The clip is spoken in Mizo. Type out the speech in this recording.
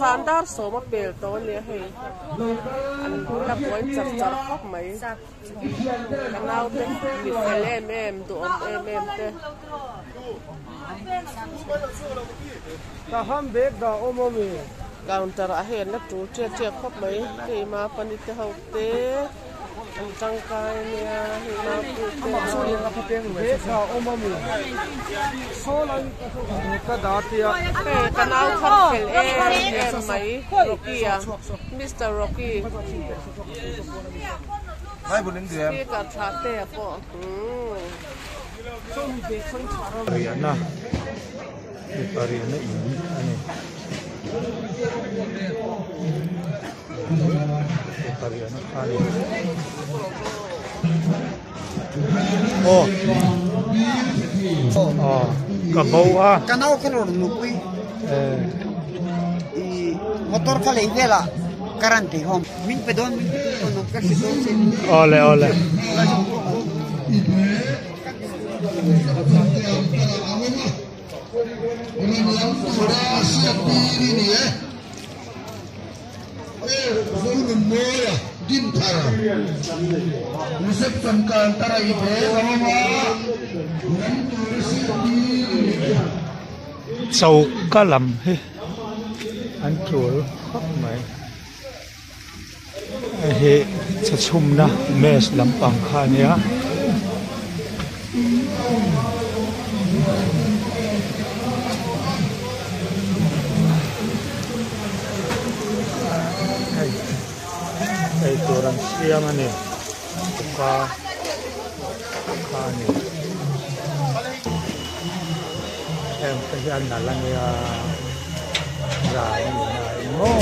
Zan dar sawm a pel tawh a nia hei an la buai char char khawp mai ka naute mi fel em em duhawm em em te. Counter ah hei an la tul ṭiak ṭiak khawp mai hei mapani te ho te. An tangkai ania hei mapu te hei ka nau thar fel em em mai Rocky a Mister Rocky speaker tha te a pawh Riahna mipa riahna in a ni. Ka bo a ka nau ka rawn nupui i motor kha lei vel ah ka ran thei hawm min pe dawn min pe dawn ka hre dawn che awle awle. Choka lam hi an tul khawp mai hei hi chhechhumna mess lampang kha a nia. Hei eitur an siam a ni choka kha a ni heng te hi a nalh a nia zan a ni na eng maw.